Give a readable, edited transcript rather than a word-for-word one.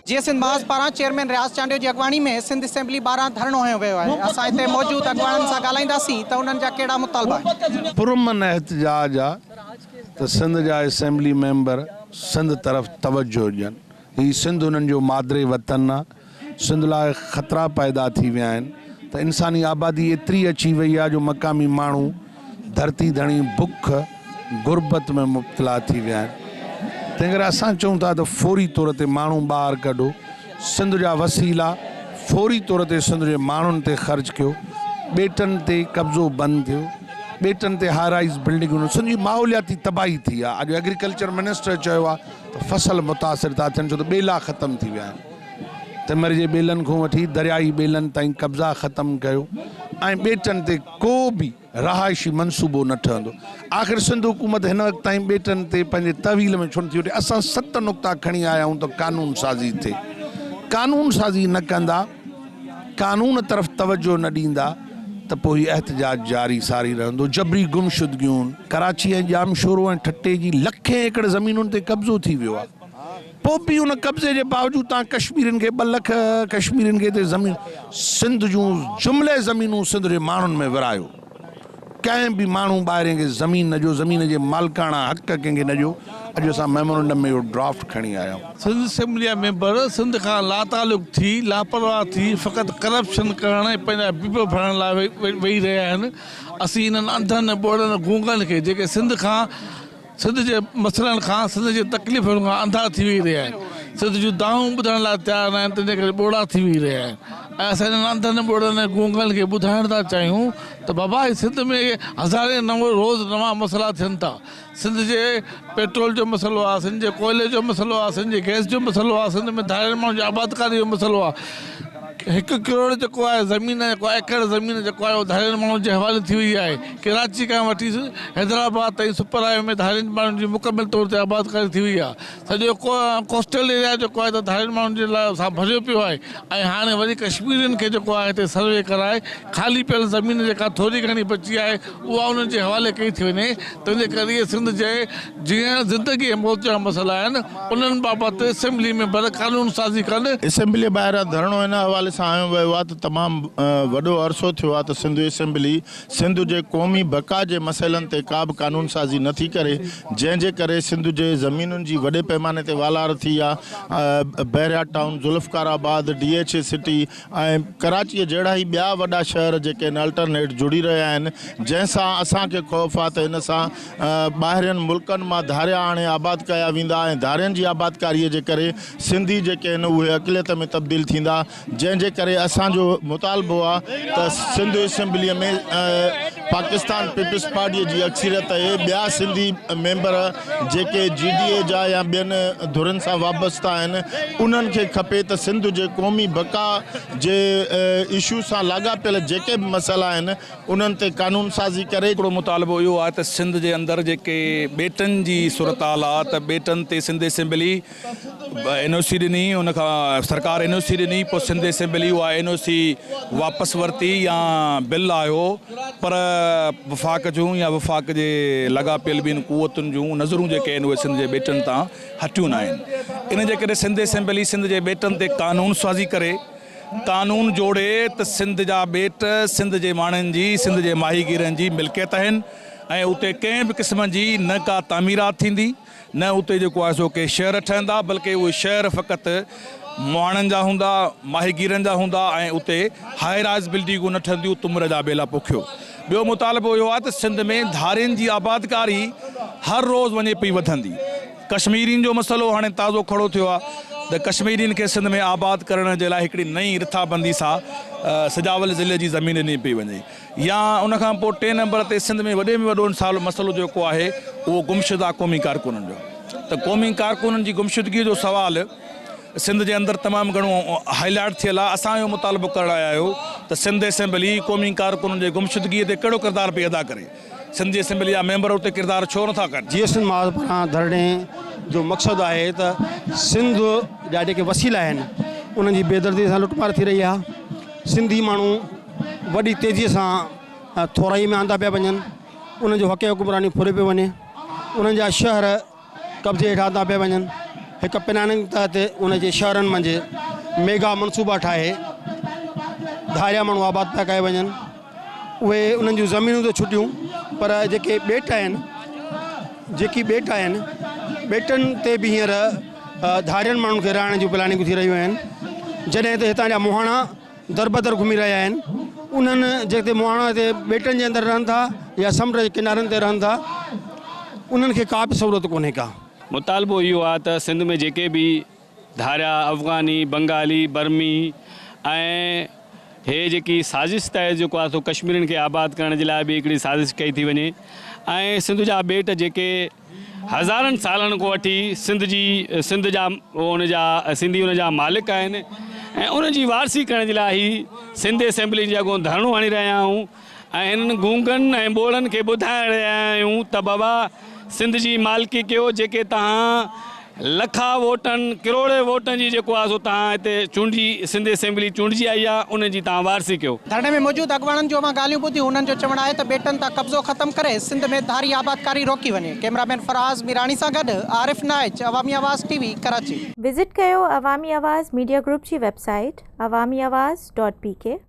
جيئي سنڌ محاذ پاران چيئرمين رياض چانڊيو جي اڳواڻي ۾ سنڌ اسيمبلي ٻاهران ڌرڻو هنيو ويو آهي، اسان هتي موجود اڳواڻن سان ڳالهائينداسين ته انهن جا ڪهڙا مطالبا آهن. پرامن احتجاج آ ته سنڌ جا اسيمبلي ميمبر سنڌ طرف توجهه ڏين. هي سنڌ انهن جو مادري وطن آ. سنڌ لاء خطرا پيدا ٿي ويا آهن ته انساني آبادي ايتري اچي وئي آ جو مقامي ماڻهو ڌرتي ڌڻي بک، غربت ۾ مبتلا ٿي ويا آهن. تنهنڪري اسان چئون ٿا ته فوري طور تي ماڻهو ٻاهر ڪڍو، سنڌ جا وسيلا فوري طور تي سنڌ جي ماڻهن تي خرچ ڪيو، ٻيٽن تي قبضو بند ٿيو، ٻيٽن تي هاء رائيز بلڊنگون، سنڌ جي ماحولياتي تباهي ٿي آهي، اڄ ايگريڪلچر منسٽر چيو آهي ته فصل متاثر ٿا ٿين ڇو ته ٻيلا ختم ٿي ويا آهن، تمر جي ٻيلن کان وٺي دريائي ٻيلن تائين قبضا ختم ڪيو ۽ ٻيٽن تي ڪو به رهائشي منصوبو نه ٺهندو. آخر سنڌ حڪومت هن وقت تائين ٻيٽن تي پنهنجي تحويل ۾ ڇو نٿي وٺي؟ اسان ست نقطا کڻي آيا آهيون ته قانون سازي ٿئي. قانون سازي نه ڪندا، قانون طرف توجهه نه ڏيندا ته پوء هي احتجاج جاري ساري رهندو. جبري گمشدگيون، ڪراچي ۽ ڄامشورو ۽ ٺٽي جي لکين ايڪڙ زمينن تي قبضو ٿي ويو آهي. پوء به ان قبضي جي باوجود توهان ڪشميرين کي ٻه لک ڪشميرين کي هتي زمين سنڌ جون جملي زمينون سنڌ جي ماڻهن ۾ ورهايو ڪنهن به ماڻهو ٻاهرين کي زمين نه ڏيو زمين جي مالڪاڻا حق ڪنهن کي نه ڏيو اڄ اسان ميمورنڊم ۾ اهو ڊرافٽ کڻي آيا آهيون. سنڌ اسيمبلي جا ميمبر سنڌ کان لاتعلق ٿي لاپرواهه ٿي فقط ڪرپشن ڪرڻ ۽ پنهنجا بب ڀرڻ لاء ويهي رهيا آهن اسين انهن انڌن ٻوڙن گونگن کي جيڪي سنڌ کان سنڌ جي مسئلن کان، سنڌ جي تڪليفن کان انڌا ٿي ويهي رهيا آهن. سنڌ جون دانهون ٻڌڻ لاء تيار ناهن، تنهنجي ڪري ٻوڙا ٿي ويهي رهيا آهن ۽ اسان انهن انڌن، ٻوڙن ۽ گونگن کي ٻڌائڻ ٿا چاهيون ته بابا هي سنڌ ۾ هزارين نئون روز نوان مسئلا ٿين ٿا. سنڌ جي پيٽرول جو مسئلو آهي، سنڌ جي ڪوئلي جو مسئلو آهي، سنڌ جي گئس جو مسئلو آهي، سنڌ ۾ ڌارين ماڻهن جي آبادڪاري جو مسئلو آهي. هڪ ڪروڙ جيڪو آهي زمين جيڪو ايڪڙ زمين جيڪو آهي اهو ڌارين ماڻهن جي حوالي ٿي وئي آهي. ڪراچي کان وٺي حيدرآباد تائين سپر هاء وي ۾ ڌارين ماڻهن جي مڪمل طور تي آبادڪاري ٿي وئي آهي. سڄو ڪوسٽل ايريا جيڪو آهي ته ڌارين ماڻهن جي لاء سان ڀريو پيو آهي ۽ هاڻي وري ڪشميرين کي جيڪو آهي هتي سروي ڪرائي خالي پيل زمين جيڪا ٿوري گهڻي بچي آهي اها انهن جي حوالي ڪئي ٿي وڃي. تنهنجي ڪري اهي سنڌ جي جيئڻ زندگي ۽ موت جا مسئلا آهن انهن بابت اسيمبلي ميمبر قانون سازي ڪن. اسيمبلي ٻاهران ڌرڻو ان حوالي سان هنيو ويو آهي ته تمام وڏو عرصو ٿيو آهي ته سنڌ اسيمبلي سنڌ جي قومي بقا جي مسئلن تي ڪا به قانون سازي نه ٿي ڪري جنهن جي ڪري سنڌ جي زمينن جي وڏي پئماني تي والار ٿي آهي Bahria town, Zulfiqarabad, D H A city ۽ ڪراچيء جهڙا ئي ٻيا وڏا شهر جيڪي آهن الٽرنيٽ جڙي رهيا آهن جنهن سان اسان کي خوف آهي ته ان سان ٻاهرين ملڪن مان ڌاريا آڻي آباد ڪيا ويندا ۽ ڌارين جي آبادڪاريء جي ڪري سنڌي جيڪي آهن اهي اقليت ۾ تبديل ٿيندا جنهن جي ڪري اسان جو مطالبو آهي ته سنڌ اسيمبليء ۾ پاڪستان پيپلز پارٽيء جي اڪثريت اهي ٻيا سنڌي ميمبر جيڪي جي ڊي اي جا يا ٻين ڌرين سان وابسته آهن انهن کي کپي ته سنڌ جي قومي بقا جي اشو سان لاڳاپيل جيڪي به مسئلا آهن انهن تي قانون سازي ڪري. هڪڙو مطالبو اهو آهي ته سنڌ جي اندر جيڪي ٻيٽن جي صورتحال آهي ته ٻيٽن تي سنڌ اسيمبلي اين او سي ڏني ان کان سرڪار اين او سي ڏني پوء سنڌ اسيمبلي اها اين او سي واپس ورتي يا بل آيو پر وفاق جون يا وفاق جي لاڳاپيل ٻين قوتن جون نظرون جيڪي آهن اهي سنڌ جي ٻيٽن تان هٽيون ناهن ان جي ڪري سنڌ اسيمبلي سنڌ جي ٻيٽن تي قانون سازي ڪري قانون جوڙي ته سنڌ جا ٻيٽ سنڌ جي ماڻهن جي سنڌ جي ماهيگيرن جي ملڪيت آهن ۽ اتي ڪنهن به قسم جي نه ڪا تعميرات ٿيندي نه اتي جيڪو آهي سو ڪي شهر ٺهندا بلڪه اهي شهر فقط مهاڻن جا هوندا، ماهيگيرن جا هوندا ۽ اتي هاء رائز بلڊنگون نه ٺهنديون تمر جا ٻيلا پوکيو. ٻيو مطالبو اهو آهي ته سنڌ ۾ ڌارين جي آبادڪاري هر روز وڃي پئي وڌندي. ڪشميرين جو مسئلو هاڻي تازو کڙو ٿيو آهي ته ڪشميرين کي سنڌ ۾ آباد ڪرڻ جي لاء هڪڙي نئين رٿابندي سان سجاول ضلعي جي زمين ڏني پئي وڃي. يا ان کان پوء ٽئين نمبر تي سنڌ ۾ وڏي ۾ وڏو مسئلو جيڪو آهي اهو گمشده قومي ڪارڪنن جو آهي ته قومي ڪارڪنن جي گمشدگي جو سوال سنڌ جي اندر تمام گهڻو هائي لائيٽ ٿيل آهي اسان اهو مطالبو ڪرڻ آيا آهيو ته سنڌ اسيمبلي قومي ڪارڪنن جي گمشدگي تي ڪهڙو ڪردار پئي ادا ڪري سنڌ جي اسيمبلي جا ميمبر اتي ڪردار ڇو نٿا ڪن. جيئي سنڌ محاذ پاران ڌرڻي جو مقصد آهي ته سنڌ جا جيڪي وسيلا آهن انهن جي بيدردي سان لٽ مار ٿي رهي آهي سنڌي ماڻهو وڏي تيزيء سان ٿورائيء ۾ آندا پيا وڃن، انهن جو حق حڪمراني ڦريو پيو وڃي، انهن جا شهر قبضي هيٺ آندا پيا وڃن، هڪ پلاننگ تحت ان جي شهرن منجهه ميگا منصوبا ٺاهي ڌاريا ماڻهو آباد پيا ڪيا وڃن. اهي انهن جون زمينون ته ڇٽيون پر جيڪي ٻيٽ آهن جيڪي ٻيٽ آهن ٻيٽن تي به هينئر ڌارين ماڻهن کي رهائڻ جون پلاننگون ٿي رهيون آهن جڏهن ته هتان جا مهاڻا دربدر گهمي رهيا آهن انهن جيڪي مهاڻا هتي ٻيٽن جي اندر رهن ٿا يا سمنڊ جي ڪنارن تي رهن ٿا انهن کي ڪا به سهولت ڪونهي ڪا. مطالبو اهو آهي ته سنڌ ۾ جيڪي به ڌاريا افغاني، بنگالي، برمي ۽ هي جيڪي سازش تحت جيڪو آهي سو ڪشميرين کي آباد ڪرڻ جي لاء به هڪڙي سازش ڪئي ٿي وڃي ۽ سنڌ جا ٻيٽ جيڪي هزارن سالن کان وٺي سنڌ جي سنڌ جا ان جا سنڌي ان جا مالڪ آهن ۽ ان جي وارثي ڪرڻ جي لاء هي سنڌ اسيمبلي جي اڳون ڌرڻو هڻي رهيا آهيون ۽ هنن گونگن ۽ ٻوڙن کي ٻڌائي رهيا آهيون ته بابا سنڌ جي مالڪي ڪيو جيڪي توهان لکا ووٽن ڪروڙين ووٽن جي جيڪو آهي سو توهان هتي چونڊجي سنڌ اسيمبلي چونڊجي آئي آهي ان جي توهان وارثي ڪيو. ڌرڻي ۾ موجود اڳواڻن جون اوهان ڳالهيون ٻڌيون انهن جو چوڻ آهي ته ٻيٽن تان قبضو ختم ڪري سنڌ ۾ ڌاري آبادڪاري روڪي وڃي ڪئميرا مين فراز ميراڻي سان گڏ Arif Naich Awami Awaz T V Karachi. Visit ڪيو عوامي آواز ميڊيا گروپ جي website Awami Awaz dot P K.